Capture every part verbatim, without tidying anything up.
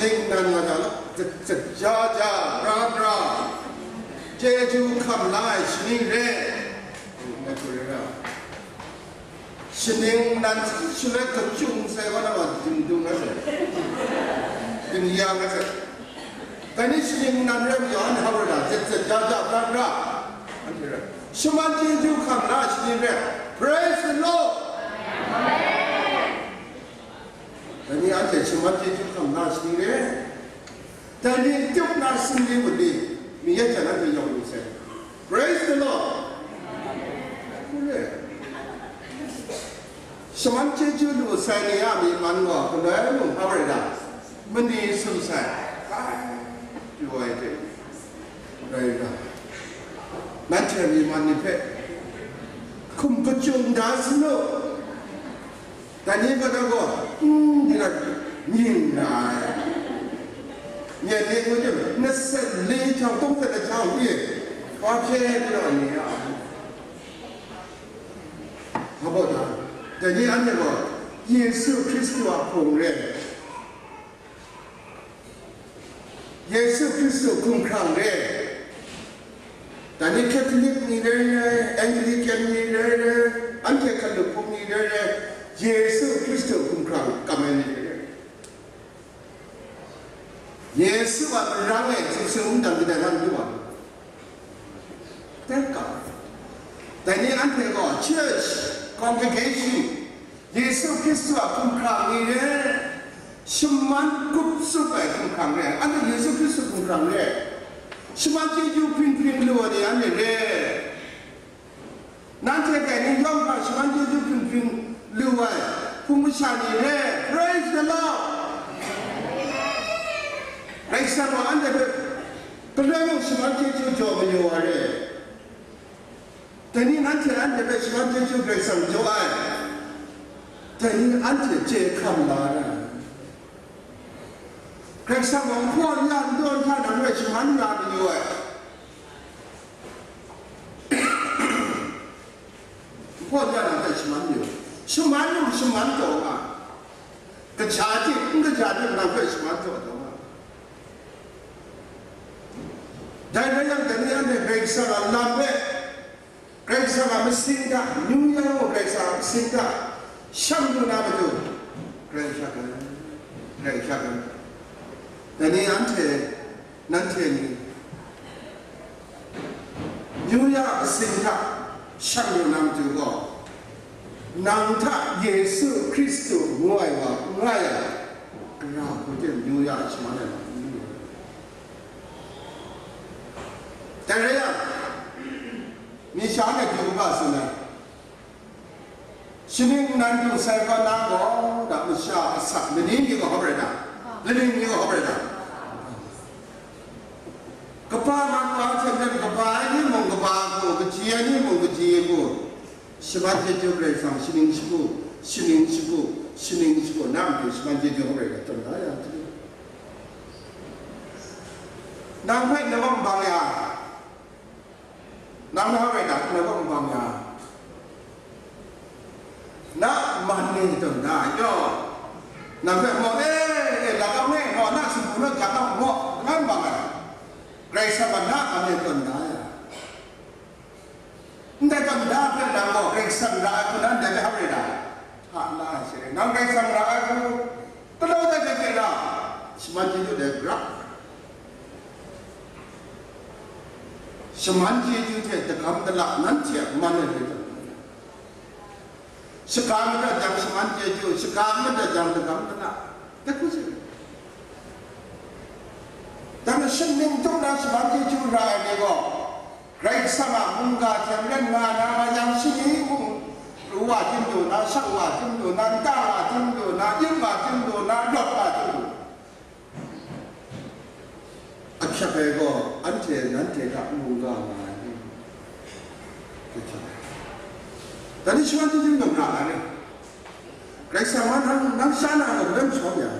Ning nan nga jang, ja ja, bra bra, chyeju hkam la ai shaning re. Shaning nan shaloi kachung sai wa na wa ding dung na sai. Ding ya na sai. Dai ni shaning nan re mi an hau ra, ja ja, ja ja, bra bra. Shaman chyeju hkam la shaning re. Praise the Lord. Dai ni anhte shaman chyeju hkam na shaning re. Dai ni n-, tyup na sumri mali, mi ya jan anhte yawng lu sai. Praise the Lord. Hooray. Shaman chyeju lu sai ni a myi man gaw galoi mung hpa rai da, mani sum sai. Ai, pyi wa ai hte rai da, nanhte myi man ni hpe hkum kachung da sanu. Dai ni gaw, n-, di na mying na ai. Myen ni ngu jim, na set li chang, tong set na chang, i, wa hpye di na ni a. Hpa baw da, dai ni anhte gaw Yesu Hkristu a hpung re. Yesu Hkristu hkumhkrang re. Dai ni Catholic ni re re, Anglican ni re re, anhte hkalup hpung ni re re, Yesu Hkristu hkumhkrang kam ai ni re re. Yesu a marang e htingse wundan kadai ran du wa? Tengka. Dai ni anhte gaw church, congregation, Yesu Hkristu a hkumhkrang ni re, shaman kup tsup ai hkumhkrang re, anhte Yesu Hkristu hkumhkrang re, shaman chyeju hpring hpring lu ai ni anhte re. Nanhte dai ni yawng hta shaman chyeju hpring hpring lu ai hpung masha ni re. Praise the Lord. Karai Kasang gaw anhte hpe galoi mung shaman chyeju jaw mayu wa re. Dai ni nanhte anhte hpe shaman chyeju Karai Kasang jaw ai. Dai ni anhte chye hkam la ai. Karai Kasang gaw nhpaw n ya n taw n hta nang hpe shaman ya mayu ai. Nhpaw n ya nang hpe shaman mayu. Shaman lu, shaman taw nga. Kaja hte, n kaja hte nang hpe shaman taw taw nga. Dai rai yang, dai ni anhte Karai Kasang a lam hpe, Karai Kasang a masing hta, New Year gaw Karai Kasang a masing hta shang lu na matu, Karai Kasang, Karai Kasang. Dai ni anhte, nanhte ni, New Year a masing hta shang lu na matu gaw, nang hta Yesu Hkristu ngu ai wa n rai ai, gara hku hte New Year a shaman ai wa n rai ai. Dai rai yang, Ni sha anhte du kaba tsun ai. Shaning nan du sai kaw na gaw, da masha asak lani mi gaw hkap rai ta? Lani mi gaw hkap rai ta? Kaba mat wa hte maren kaba ai ni mung kaba hku, kaji ai ni mung kaji ai hku, shaman chyeju Karai Kasang shaning shagu, shaning shagu, shaning shagu, na matu shaman chyeju hkap rai ta, tawn da yang hte. Nang hpe na bang bang ya, nang na rai na, na bang bang ya, na man ni tawn da, yo, nang hpe maw, e, e, la kau e, maw, na sumpu na gat na maw, ngan bang ai. Karai Kasang a na man ni tawn da ya. Ndai gaw nda hpe nang gaw Karai Kasang ra ai hku na ndai hpe hap rai na? Hta la ai she, nang Karai Kasang ra ai hku, galaw dai hpe hte na, shaman chyeju dai grap. Shaman chyeju hte dagam dala nanhte a man ai hpe hte. Shaga madat jang shaman chyeju, shaga madat jang dagam dala, dai hku she. Dan shaning dum na shaman chyeju ra ai ni gaw, Karai Kasang a mungga hte maren nga na ma yang, shani mung, ru wa tim du na, shang wa tim du na, nta wa tim du na, yin wa tim du na, rawt wa tim du na. Ahkyak ai gaw, anhte nanhte hta mungga nga ai ni? Ahkyak ai. Dan ni shaman chyeju nang ra ai ni? Karai Kasang a nang, nang sha na gaw, nang shawng ya.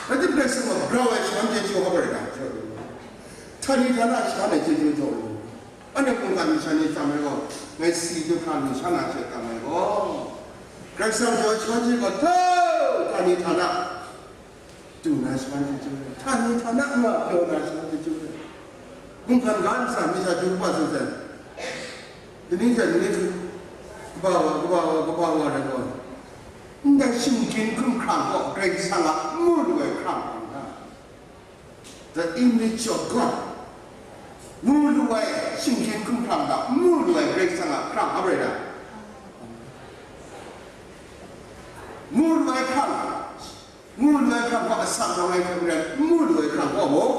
Rai timung, Karai Kasang gaw grau ai shaman chyeju hkap ai rai na jaw lu, htani htana shaman ai chyeju jaw lu, anhte mungkan masha ni tam ai gaw, ngai si du hkra lu sha na hte tam ai gaw, Karai Kasang jaw ai shaman chyeju gaw, htau, htani htana, Chyeju na shaman chyeju ai, htani htana nga pyaw na shaman chyeju ai, mungkan ga ntsa mi hta chyeju kaba tsun sai, daning hte daning hte kaba wa, kaba wa, kaba wa rai gaw, ndai shinggyim hkumhkrang gaw Karai Kasang a mu lu ai hkrang hkawm na, the image of God, mu lu ai shinggyim hkumhkrang hta mu lu ai Karai Kasang a hkrang hpa rai na, mu lu ai hkrang, mu lu ai hkrang gaw asak rawng ai hte maren, mu lu ai hkrang gaw mung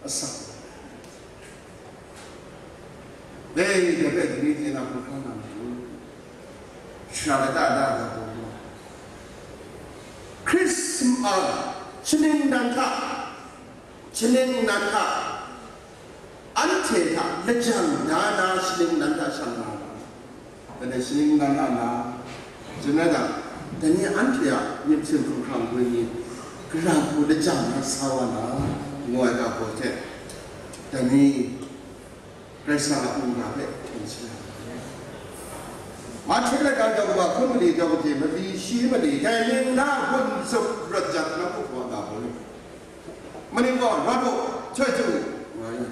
asak. Dai hpe daning hte na hkrum hkra na matu. Shara lata da ga gaw, Christmas, shaning nan hta, shaning nan hta, anhte hta lajang da na shaning nan hta shang na, dai shaning nan a na, chyeju na, dai ni anhte a myit masin hkumhkrang wenyi gara hku lajang na sa wa na, ngu ai ga gaw hte, dai ni Karai Kasang a mungga hpe hpyen sha ai. Mahte laika daw wa hkun mali daw de mali shi mali, dai ning na gun zup rawt jat na hku wa ga gaw ni, maning gaw rawt u, htoi htu, nga ai.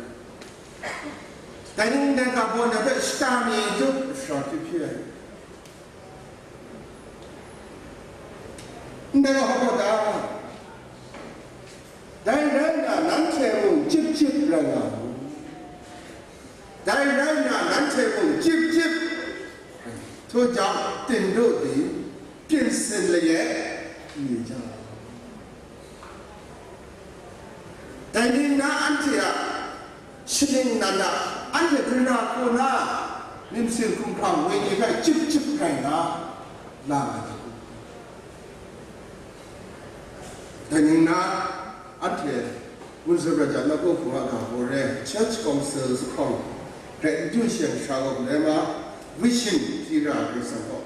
Dai ning dai ga baw na hpe shata mi htu, shara htu hpyi ai. Ndai gaw hpa gaw ta? Dai rai nna, nanhte mung chyip chyip rai nga mu. Dai rai nna, nanhte mung chyip chyip, htu jang, tin du di, pyin sin layet, mi jang. Dai ning na anhte a shaning nan a, anhte gara hku na myit masin hkumhkrang wenyi hpe chyip chyip rai nga, la nga ai. Dai ning na, anhte gun zup rawt jat na hku hpung a ga gaw re, Church Council hkawng hkrai n du she masha gaw, galoi ma, vision hpyi ra ai Karai Kasang gaw,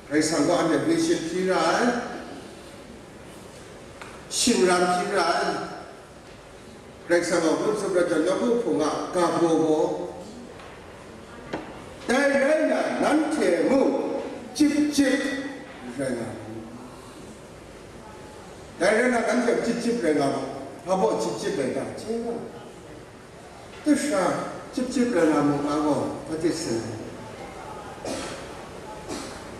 Karai Kasang gaw anhte vision hpyi ra ai, shingran hpyi ra ai. Karai Kasang gaw gun zup rawt jat na hku hpung a ga baw gaw, dai rai nna, nanhte mung chyip chyip rai nga mu. Dai rai nna, nanhte chyip chyip rai nga mu. Hpa baw chyip chyip rai ta? Chye nga. Dai sha, chyip chyip rai nga mu, nga gaw, hpa tit sin ai?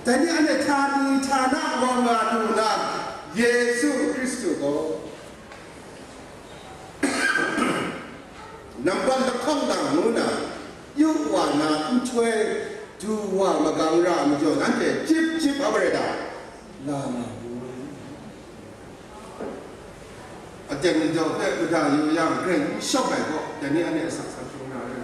Dai ni anhte htani htana wa nga lu na, Yesu Hkristu gaw nambat lahkawng dang ngu na, yu wa na nhtoi du wa magang ra ai majaw, nanhte chyip chyip hpa rai ta? La nga mu. Aten ladaw hpe mada yu yang, grai n shawk ai gaw, dai ni anhte asak sat hkrum na rai.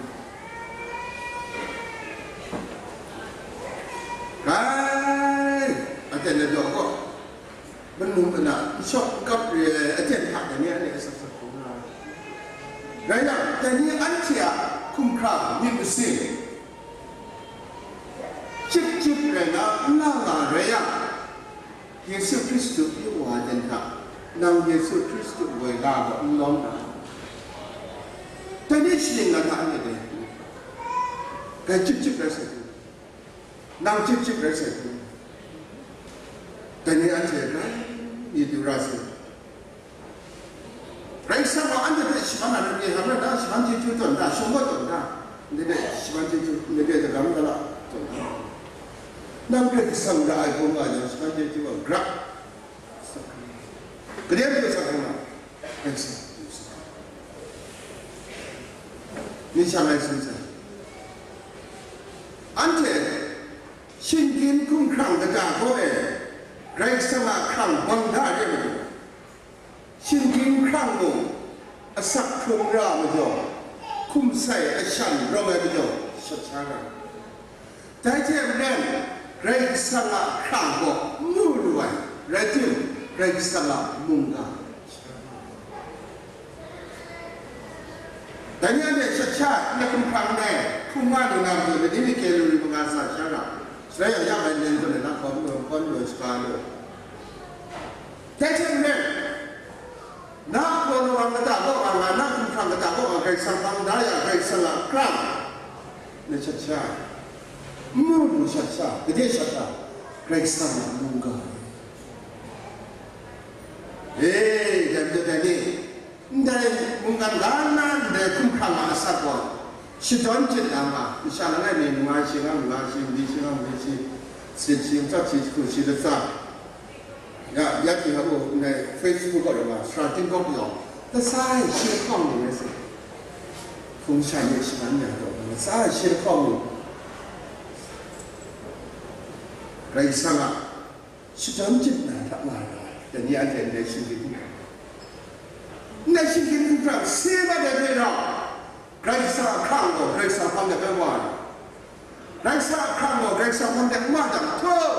Grai, aten ladaw gaw, manu mana n shawk n kap re ai aten hta, dai ni anhte asak sat hkrum na rai. Rai yang, dai ni anhte a hkumhkrang myit masin chyip chyip rai na n la nga rai yang, Yesu Hkristu pyi wa ai ten hta, nang Yesu Hkristu woi la gaw n lawm na? Dai ni shaning nan hta anhte dai, grai chyip chyip rai sai hku, nang chyip chyip rai sai hku, dai ni anhte grai myit du ra sai. Karai Kasang gaw anhte hpe shaman na rai, hpa rai na, shaman chyeju tawn da, shawng kawt tawn da, ndai hpe shaman chyeju, ndai hpe dagam da la tawn da. Nang Karai Kasang ra ai hkrum nga jang, shaman chyeju gaw gra. Gade matu sa hkrum nga, Karai Kasang matu sa. Myit sha ngai tsun sai. Anhte shinggyim hkumhkrang kata gaw e, Karai Kasang a hkrang bang da re matu, shinggyim hkrang mung asak hkrung ra ai majaw, hkum sai ashan rawng ai majaw, shat sha ra. Dai hte maren, Karai Kasang a hkrang gaw mu lu ai, rai timung, Karai Kasang a mungga. Dai ni anhte shat sha ai, n hkum hkrang ndai, hkrum nga lu na matu, lani myit Galili manga sa sha ra, shaloi yawng ya ai len gaw na hkawn lu, hkawn lu, shaga lu. Dai hte maren, na hpaw lawang kata kaw nga, na hkumhkrang kata kaw nga, Karai Kasang hpang da ya, Karai Kasang a hkrang, na shat sha ai. N mu lu shat sha, gade shat sha, Karai Kasang a mungga. E, Shadawn jit na nga, masha langai mi, manga shi nga, manga shi, mali shi nga, mali shi, sit shi, tsat shi, hku shi, latsa. Ya, ya hti hku, ndai Facebook kaw rai wa, sara ting kaw yawng, latsa e shi lahkawng ni rai sa. Hpung shan e shaman ya taw, latsa e shi lahkawng ni. Karai Kasang a shadawn jit na hta nga ai, dai ni anhte ndai shinggyim hku, ndai shinggyim hku hkrang se mat ai hte rau, Karai Kasang a hkrang gaw Karai Kasang hpang de bai wa ai. Karai Kasang a hkrang gaw Karai Kasang hpang de n wa jang htaw,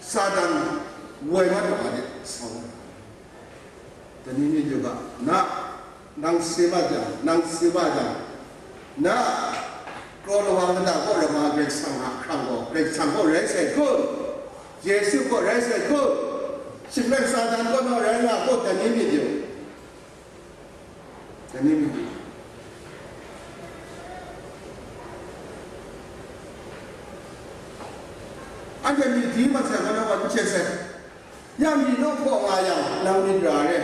Satan woi mat wa ai de sa wa ai. Dai ni myit yu ga, na, nang se mat jang, nang se mat jang, na, kraw lawang kata kaw rama Karai Kasang a hkrang gaw, Karai Kasang kaw rai sai hkun, Yesu kaw rai sai hkun, shingrai Satan kaw naw rai nga hkun, dai ni myit yu. Dai ni myit yu. Anhte myit di mat sai, kaw naw wa n chye sai. Ya mi naw hkaw nga yang, nang myit ra re.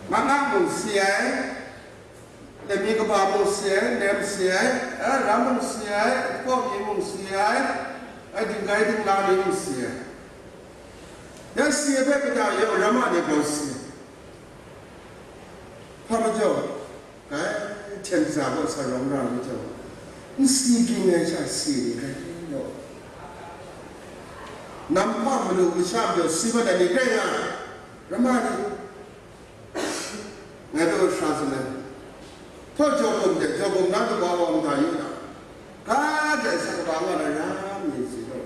Manga mung si ai, lami kaba mung si ai, nem si ai, eh, ram mung si ai, kawmi mung si ai, eh, dinggai dingla ni mung si ai. Ya si ai hpe kata yawng rama ni gaw si ai. Hpa majaw, Kai, hten sa gaw sa rawng ra ai majaw, n si ging ai sha si ni kai law. Nam hpa malu masha majaw si mat ai ni kai nga, rama ni, ngai hpe sara sa ai. Htaw jaw bum de, jaw bum na kawa wa nta yu na, ga de sa kaba nga na ra mi si law.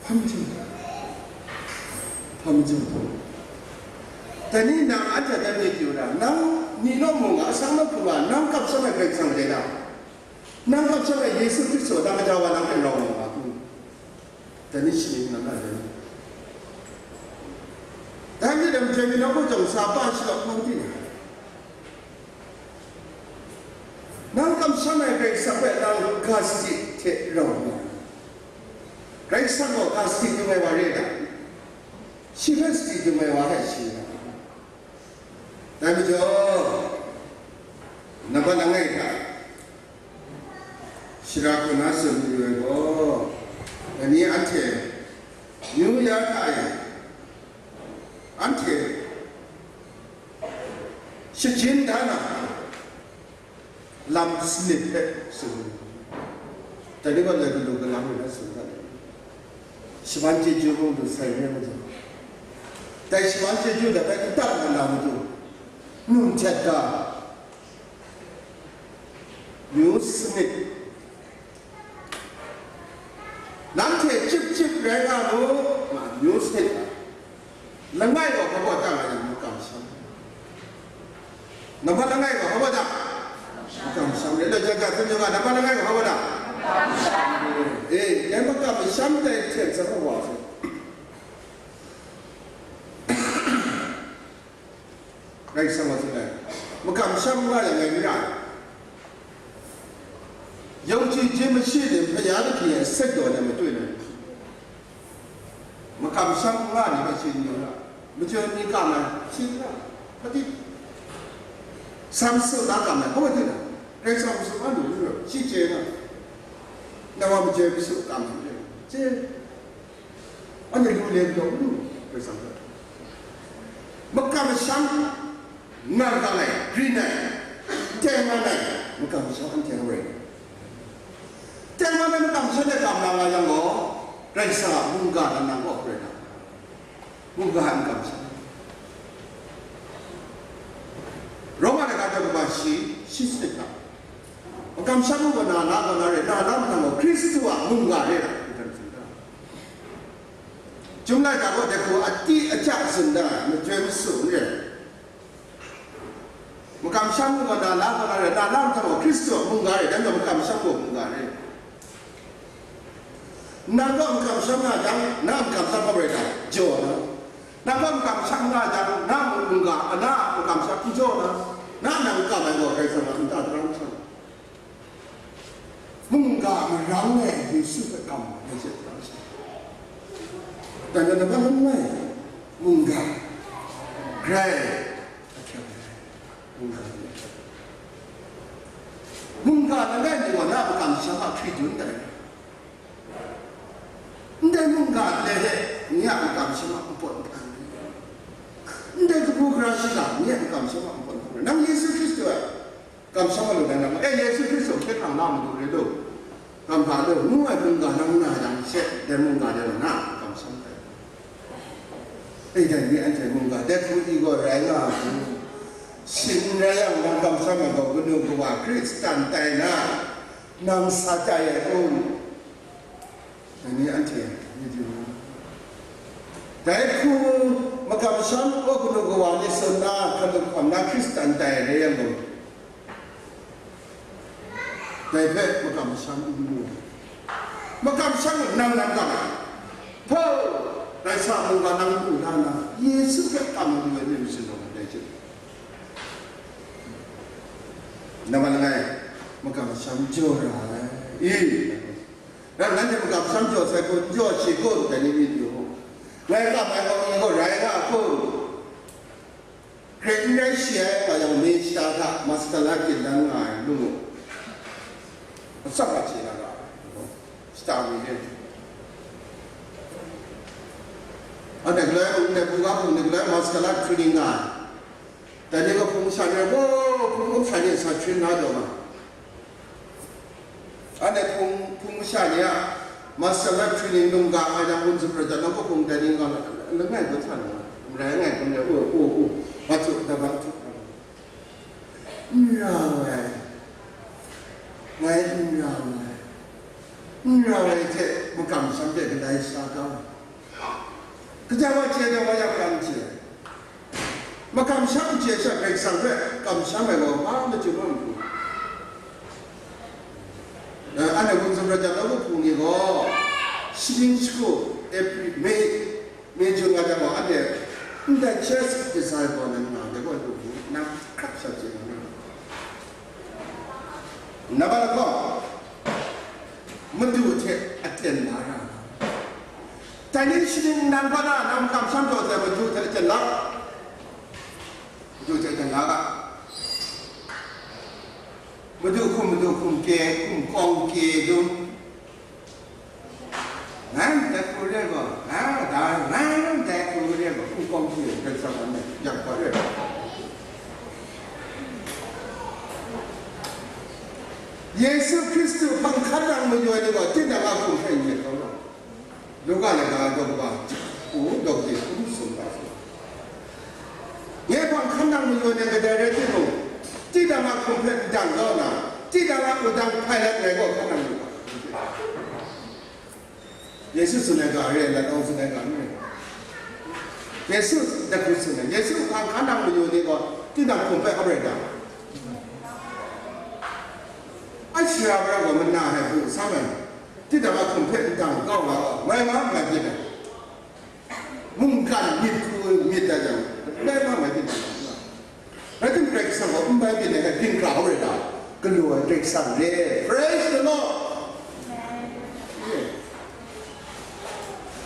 Hpa majaw, hpa majaw. Dai ni nang anhte dan myit yu na, nang ni naw mung a, asak naw hku nga, nang kamsham ai Karai Kasang dai na, nang kamsham ai Yesu Hkristu a, nang gaja wa nang hpe rau nga nga hku, dai ni shani nang na rai. Dai ni lam jai ni nawku jawng sa pa shi law hpang di na. Nang kamsham ai Karai Kasang hpe nang ga sadi hte rau nga ai. Karai Kasang gaw ga sadi dung ai wa re ai ta? Shi hpe sadi dung ai wa hte shi nga ai. Dai majaw, nambat langai hta, shara hku na tsun mayu ai gaw, dai ni anhte amyu ya hta e, anhte shajin da na, lam sanit hpe tsun, dai ni gaw lai galu galang ai tsun ga ai. Shaman chyeju mung du sai re majaw, dai shaman chyeju dai bai n tat na lam du, nun htet ga, myu sanit, nanhte chyip chyip rai nga mu, nga myu sanit ga. Langai gaw hpa baw ta nga yang, makam sham. Nambat langai gaw hpa baw ta? Makam sham. Rai law, ja ja tsun yu nga, nambat langai gaw hpa baw ta? Eh, dai makam sham dai hten sa hpa wa hte. Karai Kasang wa tsun ai, makam sham nga yang ngai n ra ai. Yawng chyi jin mashi ning hpaya lahki ai sek daw ai matoi na, makam sham n nga ni hpe shi n yu ra, majoi ni kam ai shi n ra, hpa di? Samson na kam ai, hpa wa di na? Karai Kasang masu ma lu n yu ra, shi chye na, na wa majoi masu kam ai, chye. Anhte lu le n taw, n lu, Karai Kasang hpe. Makam masham, ngar kang ai, grin ai, tengman ai, makam masham anhte hpe rai. Tengman ai makam masham hte kam na nga yang gaw, Karai Kasang a mungga nan nang kaw hpe rai na. Mungga ai makam masham. Roma laika daw kaba shi, shi sanit ga. Makam masham mung gaw na la gaw na rai, na la mahtang gaw Hkristu a mungga rai na, Chyum laika gaw dai hku a ti a ja tsun da ai, majoi masu n rai. Makam masham mung gaw na la gaw na rai, na la mahtang gaw Hkristu a mungga rai, dan gaw makam masham gaw mungga rai. Nang gaw makam masham nga jang, na makam masham hpe rai ta, jaw na. Nang gaw makam masham nga jang, na mungga, na makam masham n jaw na. Na nang kam ai gaw Karai Kasang a nta tarang hkam. Mungga marang e Yesu hpe kam ai hte rau sa, dai na, na hpa n rai, mungga. Grai ahkyak ai, mungga ni ahkyak ai. Mungga langai mi gaw na makam masham a hkri dun dat ai. Ndai mungga ndai hte nye a makam masham a npawt nhpang rai. Ndai kabu gara shiga nye a makam masham a npawt nhpang rai. Nang Yesu Hkristu a kamsham a lu na, nang, e, Yesu Hkristu hkye hkrang na madu re lu, kam hpa lu, ngu ai mungga nang na yang she, dai mungga de na kamsham ai. E, dai ni anhte mungga, dai hku i gaw rai nga ai. Sin rai yang, nang kamsham ai gaw, kanu kawa Hkristan tai na, nang sa tai ai kun? Dai ni anhte myit yu. Dai hku makam masham gaw kanu kawa ni tsun na, hkalup hkam na Hkristan tai re yang gaw, dai hpe makam masham n mu ai. Makam masham nang nang kam ai. Hpo, rai sa, mungga nang n mu la na, Yesu hpe kam mayu ai myit masin rawng ai dai hte. Nambat langai, makam masham jaw ra ai. I, nang nanhte makam masham jaw sai kun, jaw shi kun, dai ni myit yu. Ngai kam ai gaw, ngai gaw rai nga kun. Hkre n rai shi ai wa yang, Mesha hta Maskala gindan nga ai ngu, atsam a chye na ra ai, shata mi re. Anhte galoi, anhte buga hpung ni galoi Maskala hkri ni nga ai. Dai ni gaw hpung masha ni, wo, hpung masha ni sa hkrin na jaw ma. Anhte hpung, hpung masha ni a Maskala hkri ni num ga nga yang, wun zup rai jang, nang kaw hpung dai ni nga, langai gun sa na, marai ngai gun rai, u, u, u, ba htu, da ba htu, n rau ai, ngai n rau ai, n rau ai hte makam masham hte kadai sa kau ai. Kaja wa chye, kaja wa ya hkra n chye. Makam masham n chye sha, Karai Kasang hpe kamsham ai gaw hpa machyu mat n hku. Eh, anhte wun zup rai jang, nawku hpung ni gaw, shaning shagu, April, May, May, June nga jang gaw, anhte ndai church disciple nan nga, dai gaw lu hku, nang hkrat sha chye nga na. Nambat lahkawng, Madu hte aten la ra. Dai ni shaning nnan kaw na, nang makam masham jaw sai Madu hte aten la. Madu hte aten la ga. Madu hkum, Madu hkum ke, hkum kawng ke dum. Ngai ndai hku re gaw, nga da, ngai ndai hku re gaw, hkum kawng hku re, Karai Kasang a myit yak hpa re. Yesu Hkristu hpang hkan nang mayu ai ni gaw, tinang a hkum hpe n myit kau law. Luka laika daw kaba, u, daw kade hkun sum hta hte. Nye hpang hkan nang mayu ai ni kadai rai timung, tinang a hkum hpe n dang kau nna, tinang a wudang hpai lat ngai gaw hkan nang mayu ga. Yesu tsun ai ga re ai, Ladan tsun ai ga n re. Yesu dai hku tsun ai, Yesu hpang hkan nang mayu ni gaw, tinang hkum hpe hap rai ta? Ai shara bara gaw mana ai hku sam ai, tinang a hkum hpe n dang kau nga gaw, mai nga mai byin ai. Mungkan myit hku myit dat jang, mai nga mai byin ai. Rai tim, Karai Kasang gaw n bai byin ai hte byin hkra hau rai ta? Galaw ai Karai Kasang re. Praise the Lord!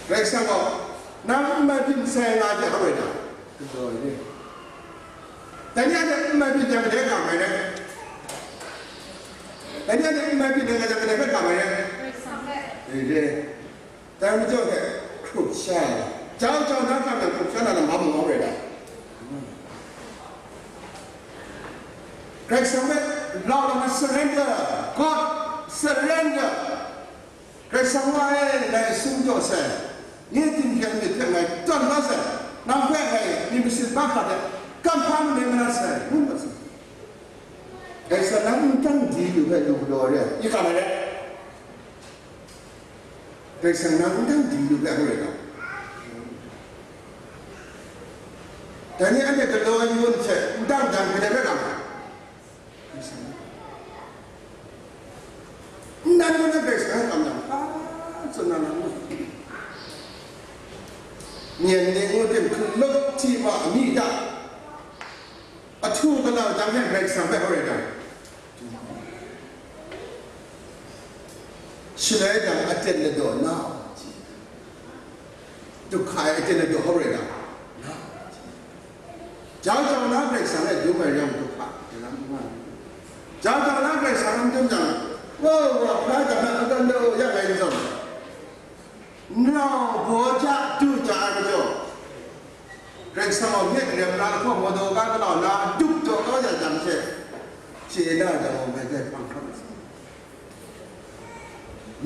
Karai Kasang gaw, nang n bai byin sai nga hte hau rai ta? Galaw ai re. Dai ni a hte n bai byin yang, kadai kam ai re? Dai ni a hte n bai byin yang, kadai hpe kam ai re? Karai Kasang hpe. Re. Dai majaw hte hkrup sha ai. Jau jau na hkra nang hkrup sha na lam hpa mung hau rai ta? Karai Kasang hpe lau lam na surrender. God, surrender. Karai Kasang wa e, ngai sum jaw sai. Nye dinghpring myit hpe ngai tawn la sai. Nang hpe ngai myit masin mahkra hte kamhpa manoi manat sai, ngu ma sai. Karai Kasang nang n dang di lu hpe lu galaw re ai, i kam ai re. Karai Kasang nang n dang di lu hpe hau rai ta? Dai ni anhte galaw ai ni hte n dang dan hpe dai rai nga ai. N dan gaw na Karai Kasang hpe kam yang, hpa tsun na nang mu. Myen ni ngu tim, hkalup hti ma ami hta, ahtu galau jang hte Karai Kasang hpe hau rai ta? Shaloi jang aten ladaw na, du hka ai aten ladaw hau rai ta? Jau jau na Karai Kasang e dum ai ram du hka, lam du nga. Jau jau na Karai Kasang ram dum jang, wow, wa hkra jang na akan da o ya rai n zawn. Nau baw ja du ja ai majaw, Karai Kasang gaw myit rem na lahkawng madaw ga galaw na dup taw kau ya jang she, chye na jang gaw, ngai dai hpang hkam ai sa.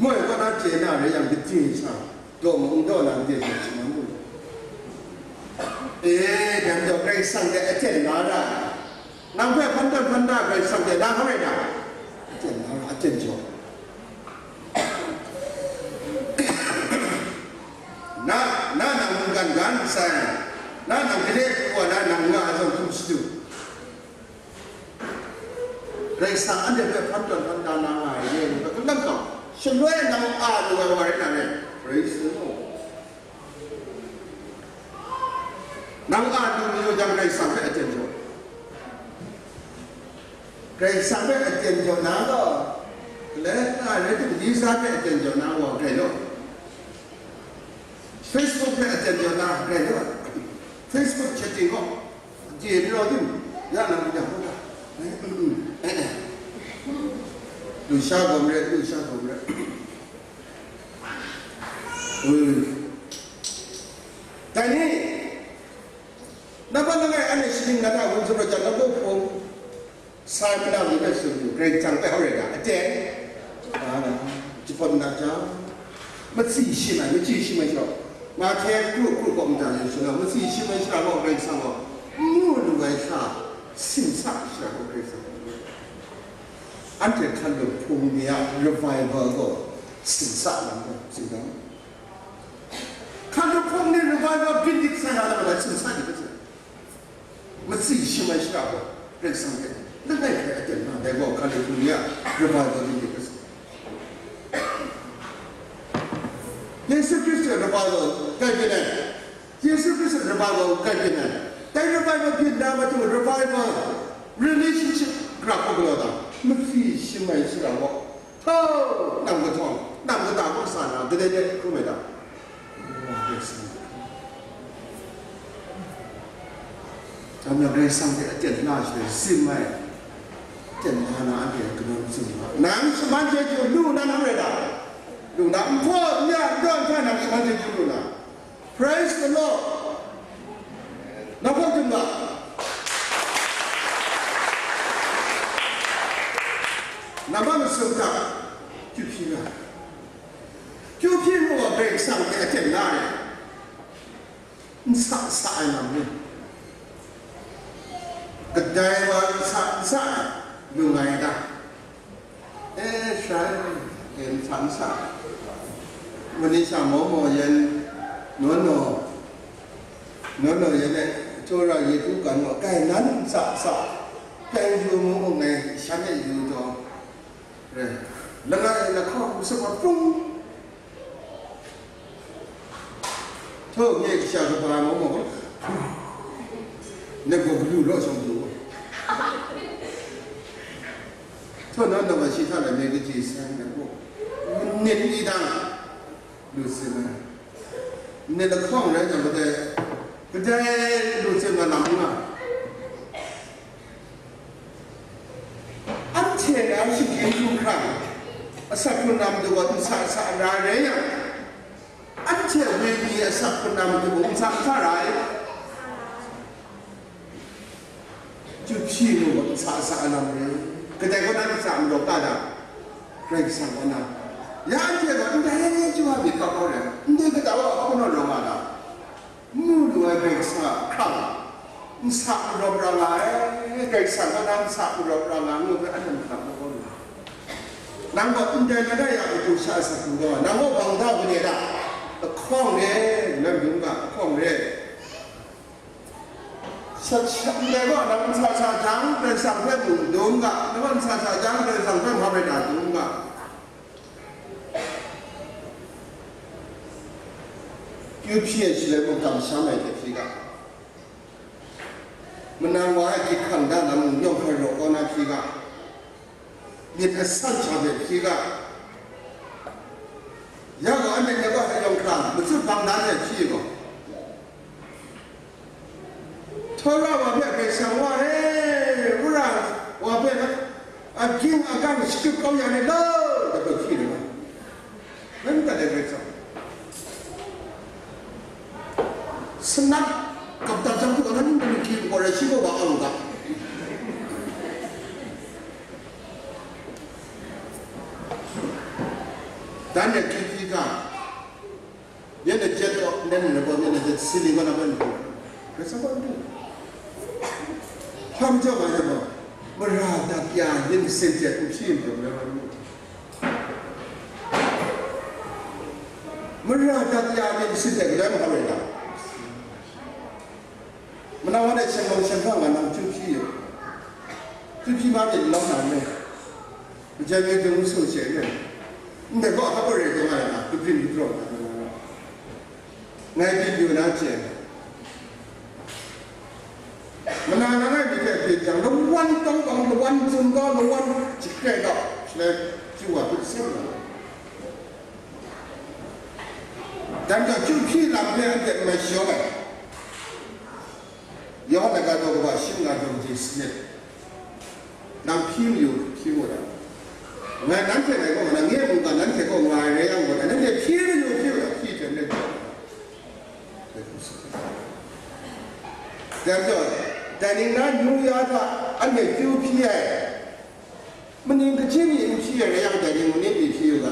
Moi kaw na chye na rai yang, kaji sha, daw mung daw na kaji sha, shi man lu. E, dai majaw Karai Kasang hte aten na ra, nang hpe hpan tawn hpan da Karai Kasang hte na hkam rai na? Aten na ra, aten jaw. Na, na nang mungkan ga n sai, na nang gade wa na nang nga ai zawn hkum shadu. Karai Kasang anhte hpe hpan tawn hpan da na nga ai re ai ni hpe kungdawn kau, shaloi nang a lu ai wa rai na re. Praise the Lord. Nang a lu mayu jang, Karai Kasang hpe aten jaw. Karai Kasang hpe aten jaw na gaw, galai na rai timung, Lisa hpe aten jaw na gaw grai law. Facebook hpe aten jaw na grai law. Facebook chatting gaw, je ni rau tim, ya na mu jang gaw, lu sha gawm re, lu sha gawm re. Dai ni, nang hpa langai anhte shaning na hta gun sumrawt jang, nang hpe hpung sai, nang ni hpe tsun lu, Karai Kasang hpe hkam rai ga, aten, a, jahpawt na jang, matsi shim ai, matsi shim ai shara, Mahte kru kru kaw mada yu shalom, matsi shim ai shara gaw Karai Kasang gaw, n mu lu ai sha, sin sa ai shara gaw Karai Kasang gaw. Anhte hkan lu hpung ni a revival gaw sin sa lam gaw, sin lam. Hkan lu hpung ni revival byin dik sai na lam gaw, sin sa dik sai. Matsi shim ai shara gaw, Karai Kasang hte langai hpe aten na, dai gaw hkan lu hpung ni a revival byin dik sai. Yesu Hkristu a revival kai byin ai. Yesu Hkristu a revival kai byin ai. Dai revival byin na matu revival relationship grap u galaw ta? Matsi shim ai shara gaw, htaw, nam kahtawng, nam kata kaw sa na, gade de hkrum ai ta? Dai majaw Karai Kasang hte aten la shaloi, sim ai, aten la na anhte a kanawn tsun nga, nang shaman chyeju lu na, nang rai ta? Lu na, n hpaw n ya, n dawn hta nang shaman chyeju lu na. Praise the Lord. Nang hpaw dum ga. Nang ma masum hta, kyu hpyi ga. Kyu hpyi mu wa, Karai Kasang hte aten la ai. N sa sa ai lam ni, kadai wa n sa n sa ai, lu nga ai ta? E, shai, e, n sa n sa. Mani sha maw maw yan, naw naw, naw naw yan e, Tara Yetu kan wa, kai nan n sa n sa, kai yu mu mu ngai shan e yu taw, re, langai lahkawng hkum sat wa pung. Htaw, nye kasha kaba ai maw maw, nat gaw galu law shawng du. Htaw, na, na wa shi hta lai me kaji san nat gaw, manit ni dang lu tsin ai. Manit lahkawng rai jang, kadai, kadai lu tsin ai lam n nga. Anhte na shinggyim hkrum hkrang, asak hkrung na matu gaw n sa sa ra rai yang, anhte wenyi asak hkrung na matu gaw n sa sa ra ai. Chyu hpyi mu gaw n sa sa ai lam rai. Kadai kaw na n sa majaw ta da? Karai Kasang kaw na. Ya anhte gaw ndai chyu wa myit kau kau rai, ndai kata wa hkau naw rawng nga ta? Mu lu ai Karai Kasang a hkrang, n sa marawp ra nga ai, Karai Kasang kaw na n sa marawp ra nga ngu hpe anhte mahtang kau kau lu ai. Nang gaw ndai langai a matu sha asak du gaw, nang gaw bang da, wenyi da? Lahkawng re, nang dum ga, lahkawng re. Sat sat ndai gaw, nang n sa sa jang, Karai Kasang hpe mung dum ga, nang gaw n sa sa jang, Karai Kasang hpe hpa rai na dum ga. Kyu hpyi ai shaloi mung, kamsham ai hte hpyi ga, manang wa ai gyit hkang da na mung, yawng hkrai raw kau na hpyi ga, myit asan sha hpe hpyi ga, ya gaw, a myit na gaw hpe yawng hkra, matut bang dan ai hpyi gaw, Hkau ra wa hpe Karai Kasang wa e, wora wa hpe a ging a gang shatup kau ya rit law, taw hpyi ai wa. Nang dat ai Karai Kasang. Sanat kap dat jang hku, anhte mung hki gaw rai shi gaw wa ang u ga. Dan ya hki hki ga. Myen na jet gaw, nen na gaw, myen na jet sili gaw na ban du. Karai Kasang gaw du. Hpa majaw nga yang gaw, mara dat ya yin sin jet n hpyi n dum na ban du. Mara dat ya yin sin jet galoi mahkra rai ta? Manang wan e shanglawng shanghkang nga nang chyu hpyi yu. Chyu hpyi ma myit lawm na n rai. Majan mi dung su she n rai. Ndai gaw hpa gaw rai taw nga ai na, kabyin kadaw na nga na. Ngai byin yu na hte, mana na ngai myit hte byin jang, lawan tawng bang, lawan tsun gaw, lawan jahkrai gaw, shaloi chyu wa hpyi seng na. Dan gaw chyu hpyi lam hpe anhte n mai shayawng ai. Yawhan laika daw kaba shi nga daw kaji sanit. Nang hpyi mayu, hpyi mu ai. Ngai nanhte ngai gaw, nang nye mungga nanhte gaw nga ai rai yang gaw, nanhte hpyi mayu, hpyi mayu, hpyi hte n rai jaw. Dai majaw, dai ning na amyu ya hta anhte chyu hpyi ai, maning kaji ni n hpyi ai rai yang, dai ning manit ni hpyi u ga.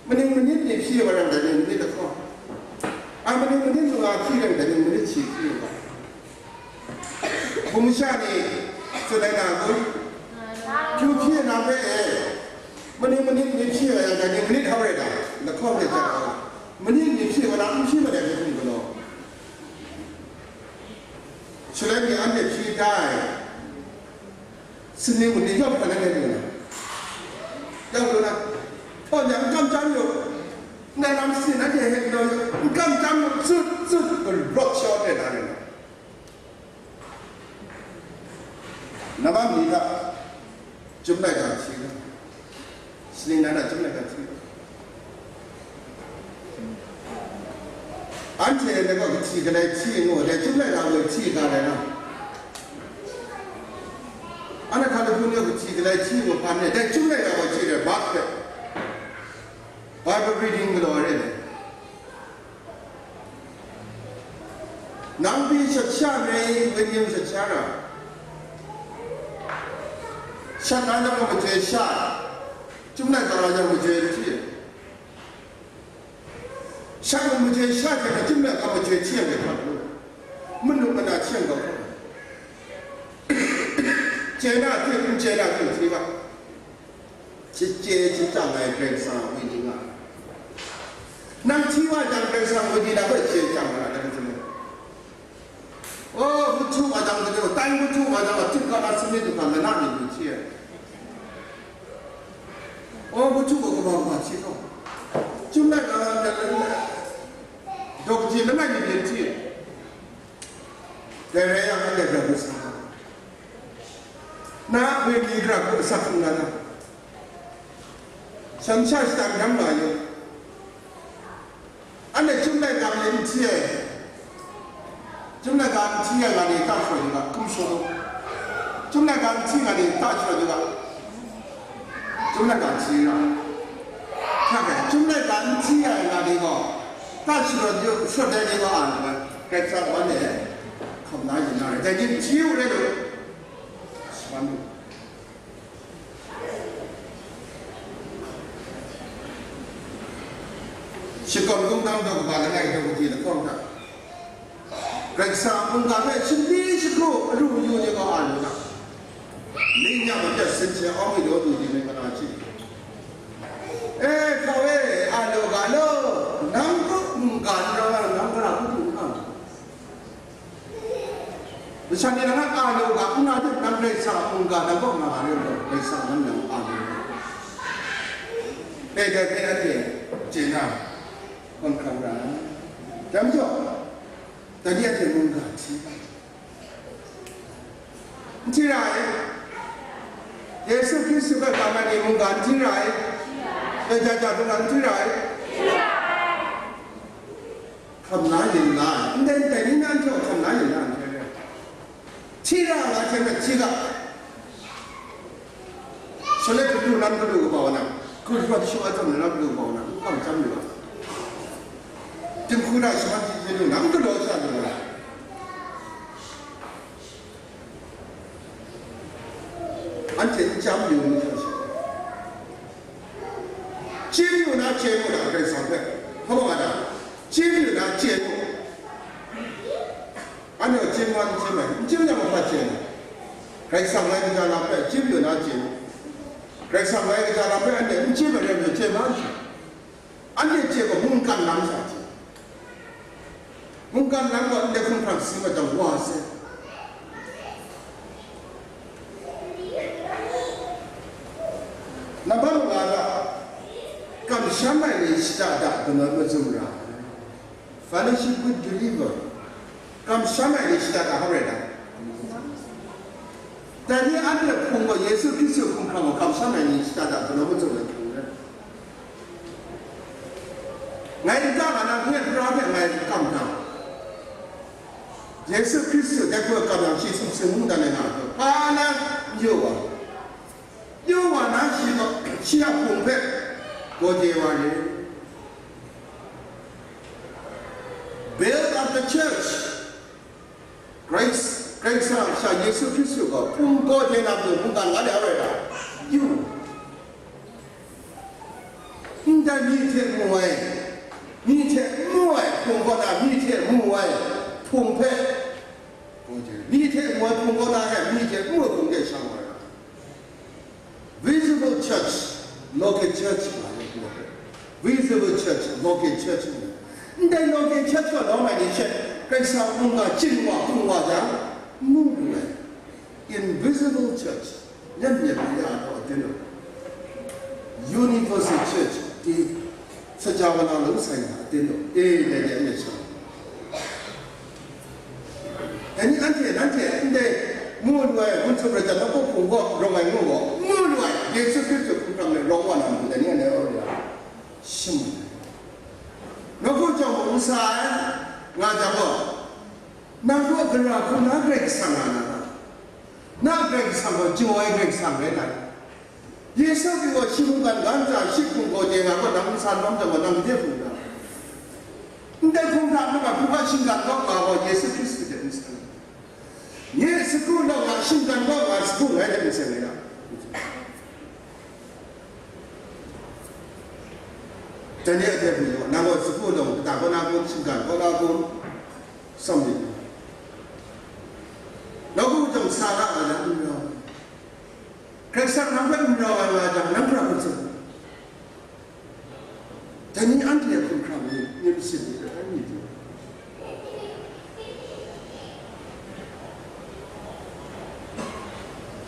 Maning manit ni hpyi wa yang, dai ning manit lahkawng. A, maning manit manga hpyi yang, dai ning manit shi hpyi wa. Hpung sha ni tsun ai na kun? Chyu hpyi na hpe e, maning manit ni hpyi wa yang, dai ning manit hau rai ta? Lahkawng de jan ai. Maning ni hpyi wa na, n hpyi ma dai hpe hpung galaw. Shaloi ni anhte hpyi da ai. Saning mung ni yawng hkra na rai lu na, yawng lu na, htaw ni a n kam chyam yu, ndai lam saning nanhte hpe galaw yu, n kam chyam yu, zut, zut, garawt shawt rai na rai na. Namang ni hta Chyum laika hti ga, saning na hta chyum laika hti ga. Anhte dai gaw kahti galai hti ngu, dai chyum laika gaw hti ga rai na. Anhte hkra lahkun ni gaw kahti galai hti ngu hpan ni, dai chyum laika gaw hti rai, Mark hpe Bible reading galaw ai re ai. Nang pyi shat sha nme, wenyin shat sha ra? Shat na jang majoi sha, chyum laika ra jang majoi hti ai. Shat mung majoi sha hte na chyum laika majoi hti ai hkra lu, manu mana hti ai ga hkra. Chye na hte, n chye na hte hti ga. Shachye shachyang ai Karai Kasang a wenyi nga ai. Nang hti wa jang, Karai Kasang wenyi na hpe shachye shachyang na ra, dai hte mung. O, machyu wa jang, dai, tai machyu wa jang, a, tut ga na, sanit du hkra, lana ni du hti ai. O, machyu wa kaba kaba hti gaw. Chyum laika, daw kaji langai mi byin hti ai. Dai rai yang, anhte grau hkra sa. Na a hpoi mi gra hku asak hkrung na ta? Shan sha shatan dang nga yu. Anhte chyum laika ni n hti ai, chyum laika n hti ai nga ni ta sharawt yu ga, hkum shaw lu. Chyum laika n hti nga ni ta sharawt yu ga. Chyum laika n hti ra. Hkra hkrai, chyum laika n hti ai nga ni gaw, ta sharawt yu, sharawt ai ni gaw a lu ai. Karai Kasang wan e, hkam na yin na rai. Dai ni n hti u rai lu. Shaman lu. Shakawn kungdawn daw kaba langai daw kaji lahkawng hta, Karai Kasang a mungga hpe shanli shakru alu ayu ni gaw a lu na, myit ya mapyat sin hte awng mi daw du di myit mana chye. E, hkau e, a lu ga law, nang kaw mungga n rawng ai, nang gara hku du n nga. Masha ni nang a lu ga, n nga hte nang Karai Kasang a mungga nang kaw nga ai rai law, Karai Kasang nang nang a lu ga. Dai dai hpe anhte chye na, hkawm hkrang ra ai. Dai majaw, dai ni anhte mungga hti ai. N hti ra ai. Yesu Hkristu hpe kam ai ni mungga n hti ra ai. Dai ja ja hkawm hkrang n hti ra ai. Hkam la yin la ai, ndai ndai ni na jaw hkam la yin la ai, Hti ra nga hte mung hti ga. Shaloi hkru lam galu kaba wa na, hkru hkru shawa chyam lam galu kaba wa na, n kam chyam lu ga. Dinghku na shaman hti hte lu na, n galaw sha lu ga. Anhte n chyam lu ni hkra shi. Chye yu na chye mu na Karai Kasang hpe. Hpa wa na, chye yu na chye mu. Anhte chye mu, n chye mu, n chye mu na ma hpa chye na. Karai Kasang lai kaja lam hpe chye yu na chye mu. Karai Kasang lai kaja lam hpe anhte n chye mu, n chye mu, n chye. Anhte chye gaw mungkan lam sha chye. Mungkan lam gaw ndai hkumhkrang si mat jang wa sai. Nambat manga ga, kamsham ai ni shada da kanawn mazum ra ai. Fellowship with believer. Kamsham ai ni shada da hpa rai ta? Dai ni anhte hpung gaw Yesu Hkristu hkumhkrang gaw kamsham ai ni shada da kanawn mazum ai hpung rai. Ngai n kam a, nang nye pra hpe ngai n kam ga. Yesu Hkristu dai hpe kam yang shi sumsing mungdan ai nga hpe hpa na n yu wa. Yu wa na shi gaw shi a hpung hpe gaw de wa re. Build up the church. Karai, Karai Kasang sha Yesu Hkristu gaw hpung gaw de na matu mungkan nga de a rai ta? Yu. Ndai myi hte mu ai, myi hte n mu ai hpung kaw na, myi hte mu ai hpung hpe, myi hte mu ai hpung kaw na e, myi hte n mu ai hpung de shang wa ai. Visible church, local church nga ai. Visible church, local church nga ai. Ndai local church gaw lawm ai ni hte Karai Kasang mungga chyin wa hpung wa jang, n mu lu ai. Invisible church, yan yan ya gaw a den u. Universal church, di saja wa na lu sai na a den u. E, yan yan ya shang. Dai ni anhte, nanhte ndai mu lu ai, Gun Sumra jan nawku hpung gaw rawng ai ngu gaw, mu lu ai, Yesu Hkristu hkumhkrang de rawng wa na matu, dai ni anhte rawt ya. Shim. Nawku jawng mung n sa ai, nga jang gaw, nang gaw gara hku na Karai Kasang nga na ta? Na Karai Kasang gaw jaw ai Karai Kasang rai nna, Yesu Hkristu gaw shi mungkan ga ntsa shi hpung gaw de nga gaw, nang n san rawng jang gaw, nang gade hpung ga? Ndai hpung hta mung a hpung a shinggan kau nga gaw, Yesu Hkristu de n san. Nye sagu law nga shinggan kau nga sagu ngai de n sen rai na. Dai ni a de hpung gaw, nang gaw sagu law kata kau na kun, shinggan kau na kun, tsawm myit. Nawku jawng sa nga ai lam n rau. Karai Kasang nang hpe n rau ai nga jang, nang hkra hkun tsun. Dai ni anhte a hkumhkrang ni, ni masin ni, dai ni du.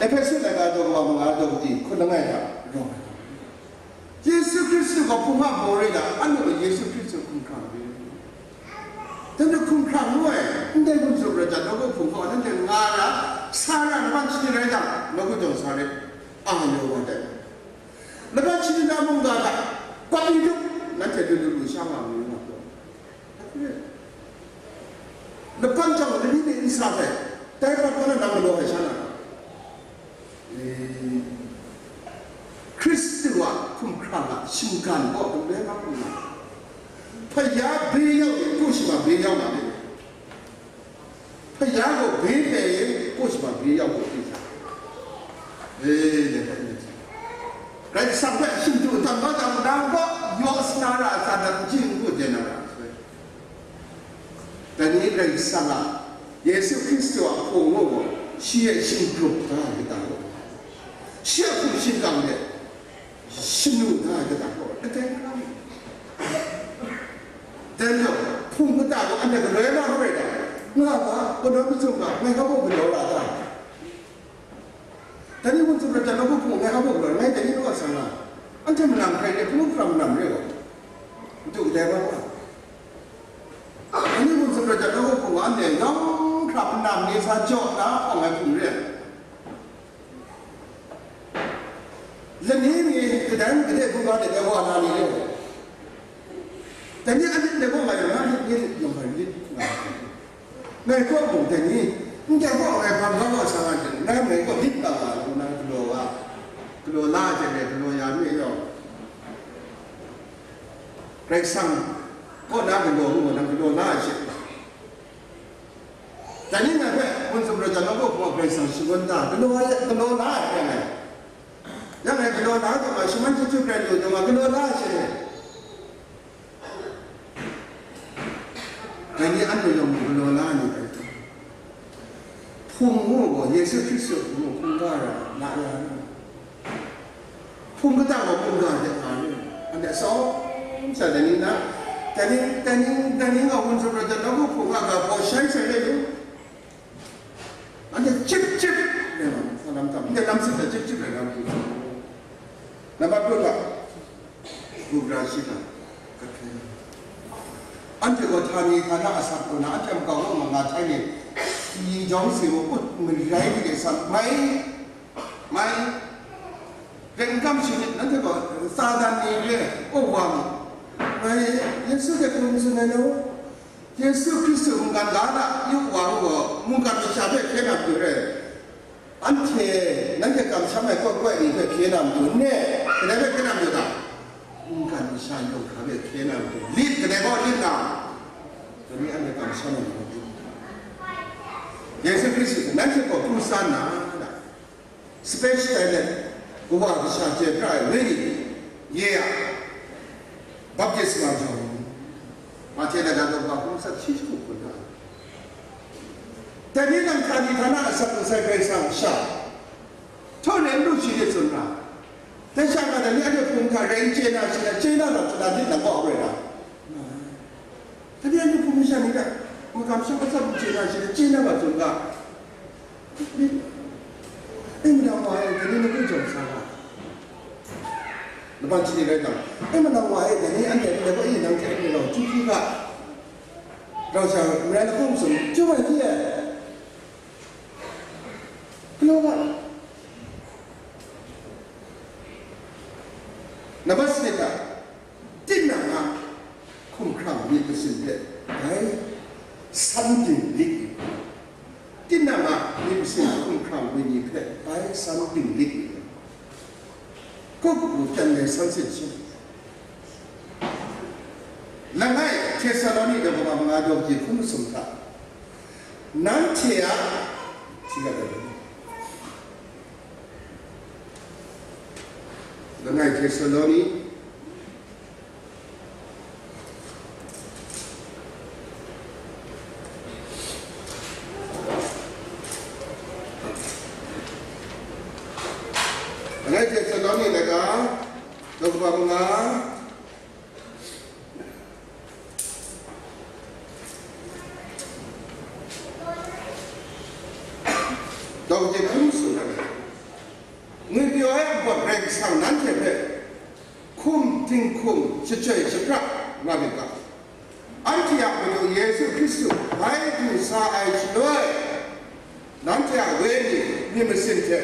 Ehpesu laika daw kawa manga daw kadi hkun langai hta rawng ai. Yesu Hkristu gaw hpung a baw rai na, anhte gaw Yesu Hkristu hkumhkrang rai. Nanhte hkumhkrang ngu ai, ndai Gun Sumra jan nawku hpung gaw nanhte nga na, sa na, laban shani rai jang, nawku jawng sa rai, a, yawng wa dai. Laban shani na mungga hta, kap mi tup, nanhte du du lu sha nga mu nga gaw. Laban jang lani ni n sa ai, dai mat wa na nang galaw ai sha na. E, Hkristu a hkumhkrang a shinggan gaw n rai nga hkrum na, hpaya be yau yu, kau shi ma be yau ma de. Hpaya gaw be hpe yen, kau shi ma be yau gaw hpyi sa. E, Karai Kasang hpe shingtu dan kau jang, nang gaw yaw sa na ra, sa dan n chye n gu de na ra, sai. Dai ni Karai Kasang a, Yesu Hkristu a hpung gaw, shi e shingkrup da ai kata gaw, shi a hpung shingkang de shanu da ai kata gaw, kadai hkra mi? Dai majaw, hpung kata gaw anhte galoi na hkrai da, nga ga, kanawn mazum ga, ngai hkra gaw galaw la da. Dai ni Gun Sumra jan nawku hpung ngai hkra gaw galaw, ngai dai ni law sa nga, anhte manam hkrai de, hpung hkra manam re gaw, n du kadai wa ga. Dai ni Gun Sumra jan nawku hpung gaw, anhte yawng hkra manam ni sa jaw na hpawng ai hpung re ai. Lani ni kadai mung gade hkungga de ai wa na ni re. Dai ni a lit de gaw nga yang, na lit ni lit yawng hkra lit nga. Ngai kaw mung dai ni Ndai gaw ngai hpang ga gaw sa nga jang, nang ngai gaw myit kang nga law, nang galaw ga, galaw la jang, ngai galaw ya mi yawng, Karai Kasang kaw na galaw ngu, nang galaw la ai she. Dai ni ngai hpe hpung sumra jan nawku hpung a Karai Kasang shangun da, galaw ai, galaw la ai hpe ngai. Yang ngai galaw la ai hte mung, shaman chyeju pren lu ai hte mung, galaw la ai she. Dai ni anhte yawng mung galaw la ai ni rai ta? Hpung ngu gaw Yesu Hkristu hpung hkungga ra, la ya nu. Hpung kata gaw hkungga de nga nu. Anhte atsawm sha dai ni na, dai ni, dai ni, dai ni nga hpung sumra jan nawku hpung a ga baw shai sai rai nu. Anhte chyip chyip rai nga, sa lam tam, anhte lam sat da chyip chyip rai nga, nambat dut ga, gumra shi ga, kat hkrai nga. Anhte gaw htani htana asak kaw na, anhte a makau kaw ma nga htai ni, si jawng si wa ut marai ni de sa, mai, mai, ren kam shi ni, nanhte gaw Satan ni re, o wa ma, mai, Yesu de hkum tsun ai law, Yesu Hkristu mungkan ga hta yu wa u gaw, mungkan masha hpe hkye na matu re. Anhte, nanhte kamsham ai kawt kawt ni hpe hkye na matu ne, kadai hpe hkye na matu ta? Mungkan masha yawng hkra hpe hkye na matu. Lit, kadai gaw lit na? Dai ni anhte kamsham ai ni hpe. Yesu Hkristu, nanhte gaw pru san na, da. Speech talent, Kawa Kasha chye pra ai wenyi ye a baptisma jaw ai. Mahte laika daw hkun asak shi hku hkun ra ai. Dai ni nang htani htana asak nsai Karai Kasang sha, htawt ren lu shi de tsun ra. Dai sha nga dai ni anhte hpung hta rai n chye na shi na, chye na lam hta na, lit na gaw rai ra. Dai ni anhte hpung masha ni hta, makam sha matsat n chye na shi na, chye na ga tsun ga. Ai, manang wa e, dai ni na kyu jawng sa ga. Laban chye ni rai ta? Ai, manang wa e, dai ni anhte ndai gaw, e, nang hte anhte rau chyu hpyi ga. Rau sha, n rai lahkawng masum, chyu ai hpyi ai. Galaw ga. Nambat sanit ga, tinang a hkumhkrang myit masin hpe bai san dinglik yu. Tinang a myit masin hkumhkrang wenyi hpe bai san dinglik yu. Kup lu pyan ai san sin shin. Langai Htesaloni daw kaba manga daw kaji hkun masum hta, nanhte a, hti ga daw ni? Langai Htesaloni, Langai Htesaloni laika, daw kaba manga, daw kaji hkun masum hta, ngwipyaw ai a Karai Kasang nanhte hpe hkum dinghkum shachyoi shapra nga myit ga. Anhte a Madu Yesu Hkristu bai du sa ai shaloi, nanhte a wenyi myit masin hte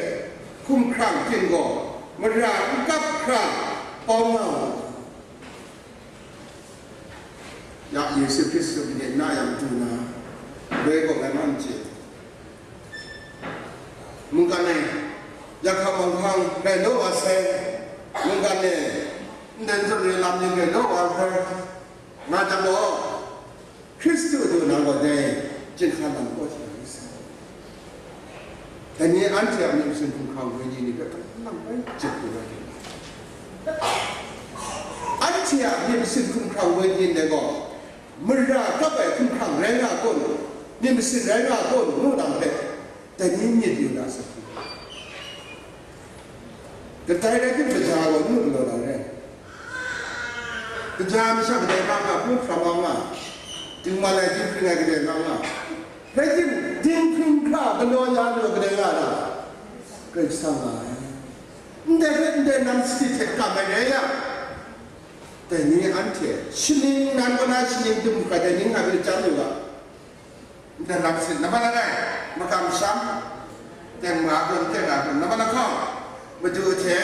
hkumhkrang ting gaw mara n kap hkra pawng nga u. Ya Yesu Hkristu myit na yang du na, doi gaw ngai man chye. Mungkan e, yakhang manghkang rai naw wa sai, mungkan e, nden zawn re lam ning rai naw wa hkrai, nga jang gaw, Hkristu du na gaw dai, jinghka lam kaw hte rai sai. Dai ni anhte a myit masin hkumhkrang wenyi ni hpe kalang bai jet pru ai. Anhte a myit masin hkumhkrang wenyi ni gaw, mara kap ai hkumhkrang rai nga kun, myit masin rai nga kun, ngu lam hpe, dai ni myit yu na sa hku. Kadai rai tim, kaja gaw n lu galaw na re. Kaja masha kadai nga nga, hpung hkra nga nga, dingman ai dinghpring ai kadai nga nga. Rai tim, dinghpring hkra galaw ya lu ai kadai nga na? Karai Kasang nga ai. Ndai hpe ndai nang sadi hte kam ai rai yang, dai ni anhte shaning nan kaw na shaning dum hkra dai ni nga hpe chyan lu ga. Ndai lam sin, nambat langai, makamsham, teng nga kun, teng nga kun, nambat lahkawng, Madu hte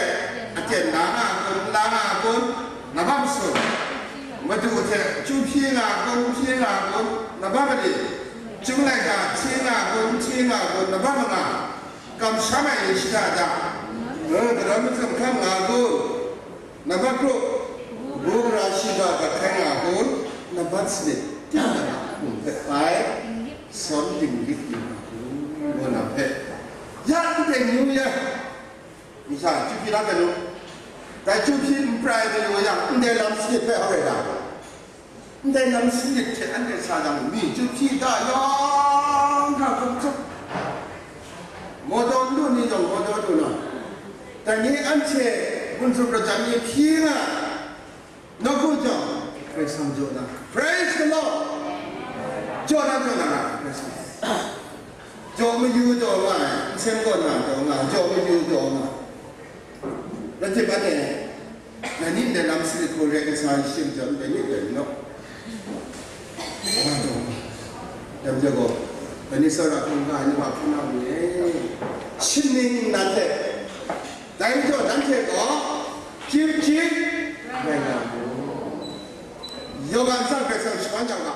aten na nga kun, la nga kun, nambat masum, Madu hte chyu hpyi nga kun, hpyi nga kun, nambat mali, Chyum laika, hti nga kun, hti nga kun, nambat manga, kamsham ai ni shada da, eh, gadam macam hkam nga kun, nambat grup, bu gara shiga gat hkai nga kun, nambat sanit, teng na hkum hpe bai, sawn dinglik yu nga kun, ngu na hpe, ya ndai yu ya, masha, chyu hpyi la hkra nu, dai chyu hpyi n prai mayu yang, ndai lam sanit hpe hau rai da. Ndai lam sanit hte anhte sa jang, mi chyu hpyi da yawng hkra hkum tsup. Gaw daw n du ni jawng, gaw daw du na. Dai ni anhte gun tsup rajan ni hpyi nga, nawku jawng, Karai Kasang jaw na. Praise the Lord! Jaw na, jaw na, Karai Kasang. Jaw mayu jaw nga ai, nsem gaw na jaw nga, jaw mayu jaw nga. Rai timung, anhte, dai ni ndai lam sanit hku rai kasa ai shim jawm, dai ni dai ni naw. Wa taw, dam jaw gaw, dai ni tsawra hkungga ai ni wa hpyi na mu e. Shing ning nnan hte, dai majaw nanhte gaw, chyip chyip rai nga mu. Yawgan Sara Karai Kasang shaman jang ga,